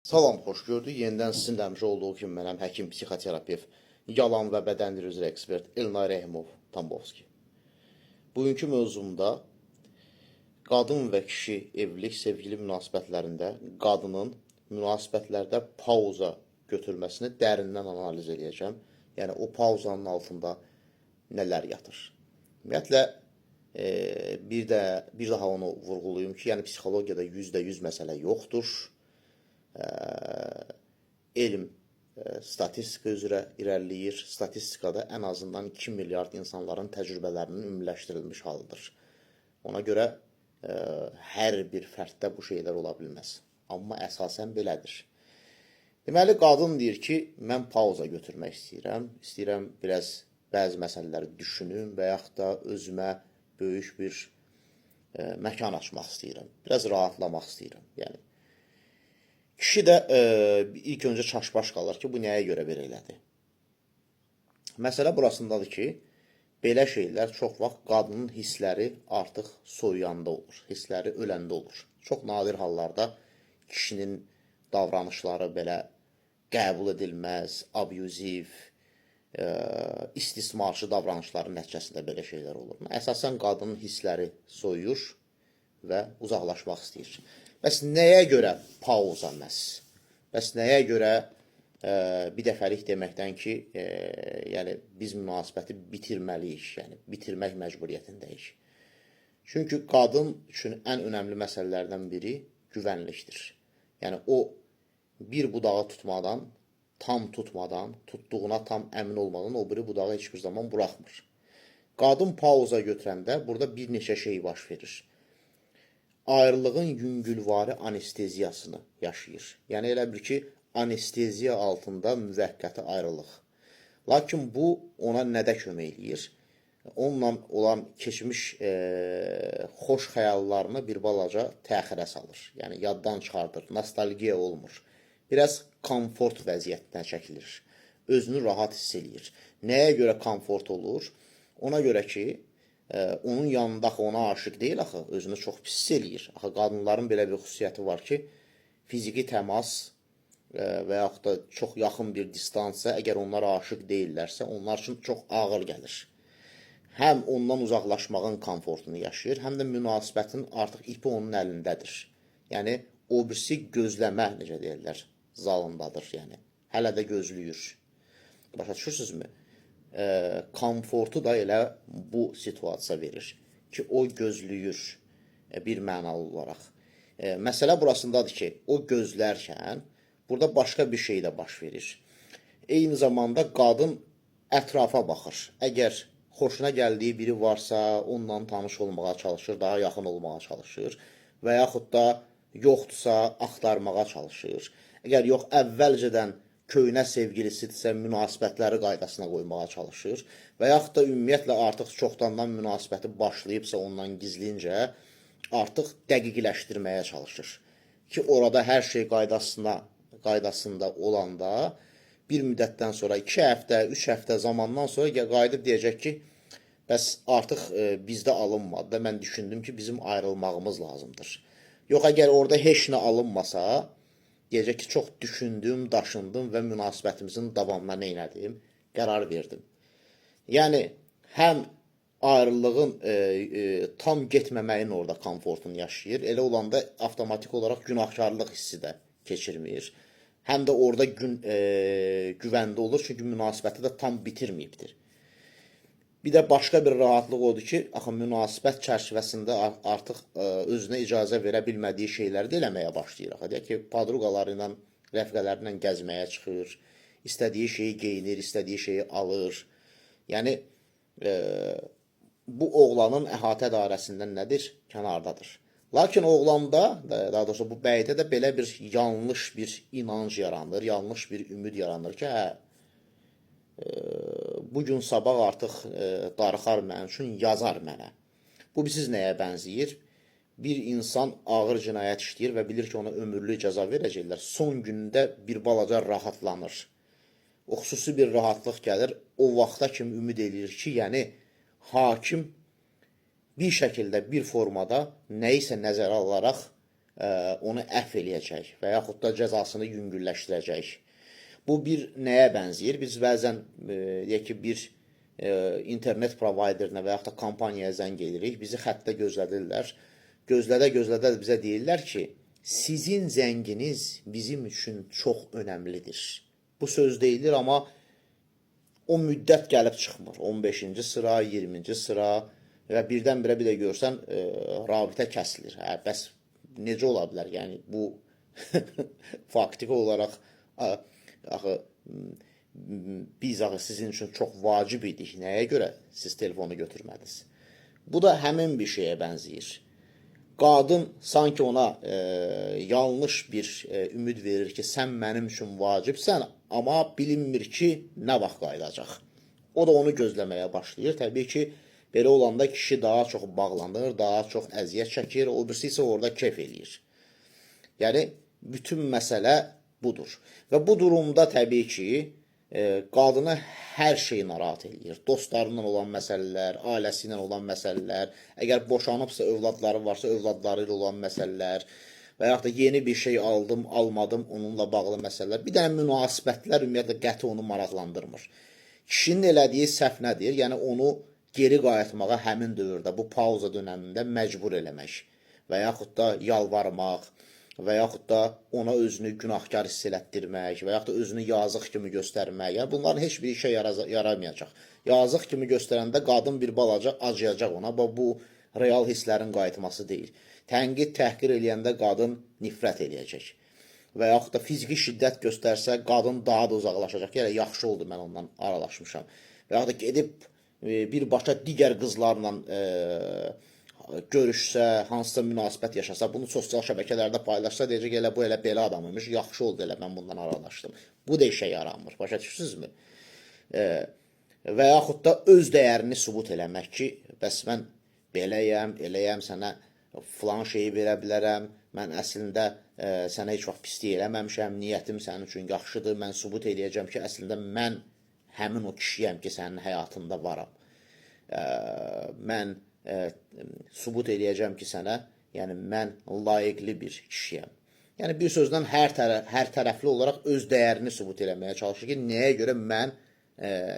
Salam, xoş gördük. Yenidən sizinlə həmişə olduğu kimi mənəm həkim, psixoterapevt, yalan və bədən dili üzrə ekspert Elnay Rəhimov Tambovski. Bugünkü mövzumda qadın və kişi evlilik, sevgili münasibətlərində qadının münasibətlərdə pauza götürməsini dərindən analiz eləyəcəm. Yəni o pauzanın altında nələr yatır. Ümumiyyətlə bir də bir daha onu vurğulayım ki, yəni psixologiyada %100 məsələ yoxdur. Elm statistika üzrə irəliləyir. Statistikada ən azından 2 milyard insanların təcrübələrinin ümumiləşdirilmiş halıdır. Ona görə hər bir fərddə bu şeylər ola bilməz. Amma əsasən belədir. Deməli, qadın deyir ki, mən pauza götürmək istəyirəm. İstəyirəm biraz bəzi məsələləri düşünüm və yaxud da özümə böyük bir məkan açmaq istəyirəm. Biraz rahatlamaq istəyirəm. Yəni kişi də ilk öncə çaşbaş qalır ki, bu nəyə görə belə elədi? Məsələ burasındadır ki, belə şeylər çox vaxt qadının hissləri artıq soyuyanda olur, hissləri öləndə olur. Çox nadir hallarda kişinin davranışları belə qəbul edilməz, abuziv, istismarçı davranışların nəticəsində belə şeylər olur. Əsasən qadının hissləri soyuyur və uzaqlaşmaq istəyir. Bəs nəyə görə pauza məhz? Bəs nəyə görə bir dəfəlik deməkdən ki, yəni biz münasibəti bitirməliyik, yəni bitirmək məcburiyyətindəyik. Çünki qadın üçün ən önəmli məsələlərdən biri güvənlikdir. Yəni o bir budağı tutmadan, tam tutmadan, tutduğuna tam əmin olmadan o biri budağı heç bir zaman buraxmır. Qadın pauza götürəndə burada bir neçə şey baş verir. Ayrılığın yüngülvari anesteziyasını yaşayır. Yəni elə bil ki, anesteziya altında müvəqqəti ayrılıq. Lakin bu ona nədə kömək eləyir? Onunla olan keçmiş xoş xəyallarını bir balaca təxirə salır. Yəni yaddan çıxardır, nostalgiya olmur. Biraz komfort vəziyyətinə çəkilir. Özünü rahat hiss eləyir. Nəyə görə komfort olur? Ona görə ki, onun yanında axı ona aşiq deyil axı, özünü çox pis hiss eləyir. Axı qadınların belə bir xüsusiyyəti var ki, fiziki təmas və yaxud da çox yaxın bir distansiya, əgər onlar aşiq deyillərsə, onlar üçün çox ağır gəlir. Həm ondan uzaqlaşmağın komfortunu yaşayır, həm də münasibətin artıq ipi onun əlindədir. Yəni o birisi gözləmə, necə deyirlər, zalındadır, yəni. Hələ də gözləyir. Başa düşürsünüzmü? Komfortu da elə bu situasiya verir ki, o gözləyir bir mənalı olaraq. Məsələ burasındadır ki, o gözlərkən burada başqa bir şey də baş verir. Eyni zamanda qadın ətrafa baxır. Əgər xoşuna gəldiyi biri varsa, onunla tanış olmağa çalışır, daha yaxın olmağa çalışır və yaxud da yoxdursa, axtarmağa çalışır. Əgər yox, əvvəlcədən köhnə sevgilisidirsə, münasibətləri qaydasına qoymağa çalışır və yaxud da ümumiyyətlə artıq çoxdandan münasibəti başlayıbsa, ondan gizlincə artıq dəqiqləşdirməyə çalışır ki, orada hər şey qaydasında olanda bir müddətdən sonra 2 həftə, 3 həftə zamandan sonra qayıdıb deyəcək ki, bəs artıq bizdə alınmadı da, mən düşündüm ki, bizim ayrılmağımız lazımdır. Yox, əgər orada heç nə alınmasa, deyəcək ki, çox düşündüm, daşındım və münasibətimizin davamına nə elədim? Qərar verdim. Yəni həm ayrılığın tam getməməyin orada komfortunu yaşayır. Elə olanda avtomatik olaraq günahkarlıq hissi də keçirmir. Həm də orada güvəndə olur, çünki münasibəti də tam bitirməyibdir. Bir də başqa bir rahatlıq odur ki, axı münasibət çərçivəsində artıq özünə icazə verə bilmədiyi şeyləri də eləməyə başlayır. Axı deyək ki, podruqaları ilə, rəfiqələri ilə gəzməyə çıxır, istədiyi şeyi geyinir, istədiyi şeyi alır. Yəni bu oğlanın əhatə dairəsindən nədir? Kənardadır. Lakin oğlanda, daha doğrusu bu bəydə də belə bir yanlış bir inanc yaranır, yanlış bir ümid yaranır ki, hə, bu gün sabah artıq darıxar mənim üçün, yazar mənə. Bu bilirsiniz nəyə bənzəyir? Bir insan ağır cinayət işləyir və bilir ki, ona ömürlük cəza verəcəklər. Son gündə bir balaca rahatlanır. O xüsusi bir rahatlıq gəlir. O vaxta kimi ümid eləyir ki, yəni hakim bir şəkildə, bir formada nəyisə nəzərə alaraq onu əfv eləyəcək və yaxud da cəzasını yüngülləşdirəcək. Bu bir nəyə bənzəyir? Biz bəzən deyək ki, bir internet provayderinə və yaxud da kompaniyaya zəng edirik, bizi xəttdə gözlədirlər. Gözlədə-gözlədə bizə deyirlər ki, sizin zənginiz bizim üçün çox önəmlidir. Bu söz deyilir, amma o müddət gəlib çıxmır. 15-ci sıra, 20-ci sıra və birdən-birə bir də görsən rabitə kəsilir. Hə, bəs necə ola bilər? Yəni bu faktiki olaraq axı biz axı sizin üçün çox vacib idik. Nəyə görə siz telefonu götürmədiniz? Bu da həmin bir şeyə bənzəyir. Qadın sanki ona yanlış bir ümid verir ki, sən mənim üçün vacibsən, amma bilinmir ki, nə vaxt qayıdacaq. O da onu gözləməyə başlayır. Təbii ki, belə olanda kişi daha çox bağlanır, daha çox əziyyət çəkir, o birisi isə orada kef eləyir. Yəni, bütün məsələ budur. Və bu durumda təbii ki, qadını hər şey narahat eləyir. Dostlarından olan məsələlər, ailəsi ilə olan məsələlər, əgər boşanıbsa, övladları varsa, övladları ilə olan məsələlər və yaxud da yeni bir şey aldım, almadım, onunla bağlı məsələlər. Bir dənə münasibətlər ümumiyyətlə qəti onu maraqlandırmır. Kişinin elədiyi səhv nədir? Yəni onu geri qayıtmağa həmin dövrdə, bu pauza dönəmində məcbur eləmək və yaxud da yalvarmaq və yaxud da ona özünü günahkar hiss elətdirmək və yaxud da özünü yazıq kimi göstərmək. Yəni bunların heç bir işə yaramayacaq. Yazıq kimi göstərəndə qadın bir balaca acıyacaq ona. Bu real hisslərin qayıtması deyil. Tənqid, təhqir eləyəndə qadın nifrət eləyəcək. Və yaxud da fiziki şiddət göstərsə, qadın daha da uzaqlaşacaq. Yəni yaxşı oldu mən ondan aralaşmışam. Və yaxud da gedib birbaşa digər qızlarla görüşsə, hansısa münasibət yaşasa, bunu sosial şəbəkələrdə paylaşsa, deyəcək elə bu elə belə adam imiş, yaxşı oldu elə mən bundan aralaşdım. Bu da işə yaramır. Başa düşürsünüzmü? Və yaxud da öz dəyərini sübut eləmək ki, bəs mən beləyəm, eləyəm, sənə filan şeyi verə bilərəm, mən əslində sənə heç vaxt pislik eləməmişəm, niyyətim sənin üçün yaxşıdır, mən sübut eləyəcəm ki, əslində mən həmin o kişiyəm ki, sənin həyatında varam. Mən sübut eləyəcəm ki, sənə, yəni mən layiqli bir kişiyəm. Yəni bir sözlə hər tərəfli olaraq öz dəyərini sübut eləməyə çalışır ki, nəyə görə mən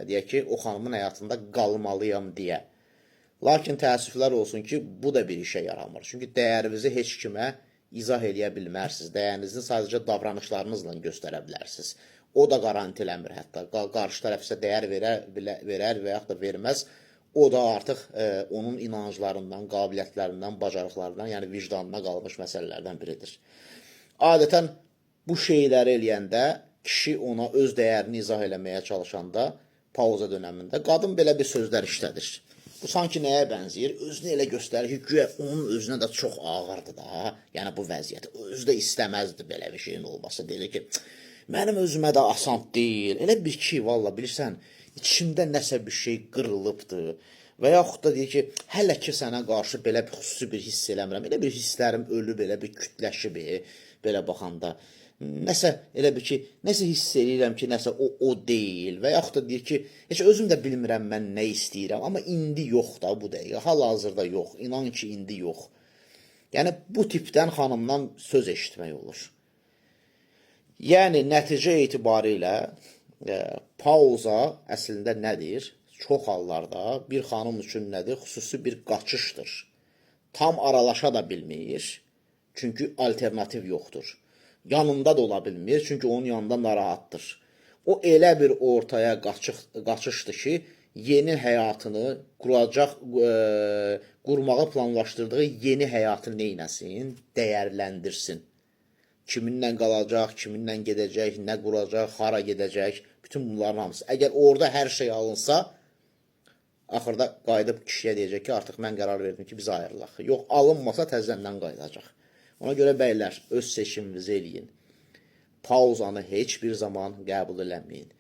deyək ki, o xanımın həyatında qalmalıyam deyə. Lakin təəssüflər olsun ki, bu da bir işə yaramır. Çünki dəyərinizi heç kimə izah eləyə bilmərsiniz. Dəyərinizi sadəcə davranışlarınızla göstərə bilərsiniz. O da qarantiləmir hətta. Qarşı tərəf isə dəyər verər və yaxud da verməz. O da artıq onun inanclarından, qabiliyyətlərindən, bacarıqlarından, yəni vicdanına qalmış məsələlərdən biridir. Adətən bu şeyləri eləyəndə kişi ona öz dəyərini izah eləməyə çalışanda pauza dönəmində qadın belə bir sözlər işlədir. Bu sanki nəyə bənzəyir? Özünü elə göstərir ki, güya onun özünə də çox ağırdır da. Yəni bu vəziyyət. Özü də istəməzdi belə bir şeyin olması. Deyir ki, mənim özümə də asan deyil. Elə bir ki, valla bilirsən, içimdə nəsə bir şey qırılıbdı. Və yaxud da deyir ki, hələ ki sənə qarşı belə bir xüsusi bir hiss eləmirəm. Elə bir hisslərim ölüb, elə bir kütləşib, belə baxanda. Nəsə elə bir ki, nəsə hiss eləyirəm ki, nəsə o deyil və yaxud da deyir ki, heç özüm də bilmirəm mən nə istəyirəm, amma indi yox da bu dəqiqə, hal-hazırda yox, inan ki, indi yox. Yəni bu tipdən xanımdan söz eşitmək olur. Yəni nəticə etibarilə pauza əslində nədir? Çox hallarda bir xanım üçün nədir? Xüsusi bir qaçışdır. Tam aralaşa da bilmir, çünki alternativ yoxdur. Yanında da ola bilmir, çünki onun yanında narahatdır. O elə bir ortaya qaçışdır ki, yeni həyatını quracaq, qurmağı planlaşdırdığı yeni həyatı neynəsin? Dəyərləndirsin. Kiminlə qalacaq, kiminlə gedəcək, nə quracaq, hara gedəcək, bütün bunların hamısı. Əgər orada hər şey alınsa, axırda qayıdıb kişiyə deyəcək ki, artıq mən qərar verdim ki, biz ayrılaq. Yox, alınmasa təzədən qayıdacaq. Ona görə bəylər, öz seçiminizi eləyin. Pauzanı heç bir zaman qəbul eləməyin.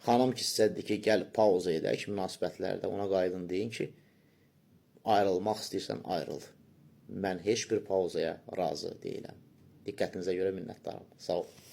Xanım ki, sizə deyir ki, gəl pauza edək münasibətlərdə, ona qayıdın deyin ki, ayrılmaq istəyirsən, ayrıl. Mən heç bir pauzaya razı deyiləm. Diqqətinizə görə minnətdaram. Sağ olun.